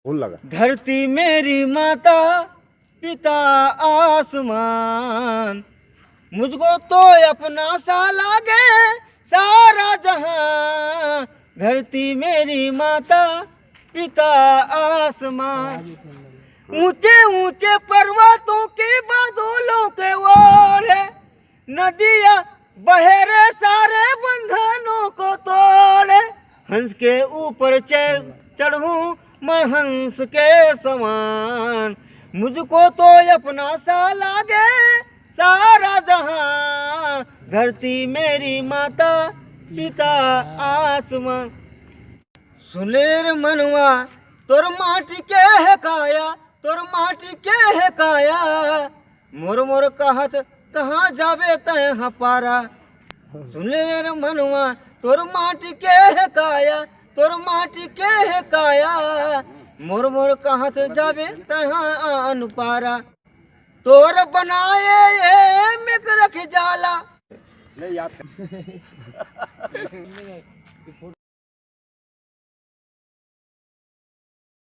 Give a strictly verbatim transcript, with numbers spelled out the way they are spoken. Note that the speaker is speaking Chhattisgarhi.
धरती मेरी माता, पिता आसमान, मुझको तो अपना सा लागे सारा जहां। धरती मेरी माता, पिता आसमान, ऊंचे ऊंचे पर्वतों के बादलों के ओढ़े, नदियां बहे रे सारे बंधनों को तोड़े। हंस के ऊपर चढ़ चढ़ूं मैं हंस के समान, मुझको तो अपना सा लागे सारा जहां। धरती मेरी माता, पिता आसमान। सुन ले रे मनवा, तोर माटी के हे काया, तोर माटी के हे काया, मोर मोर कहत कहाँ जाबे तैं ह पारा। सुन ले रे मनवा, तोर माटी के हे काया, तोर माटी के हे काया, मोर मोर कहत जाबे तैं ह आन पारा। तोर बनाए ये में रख जाला। नहीं याद।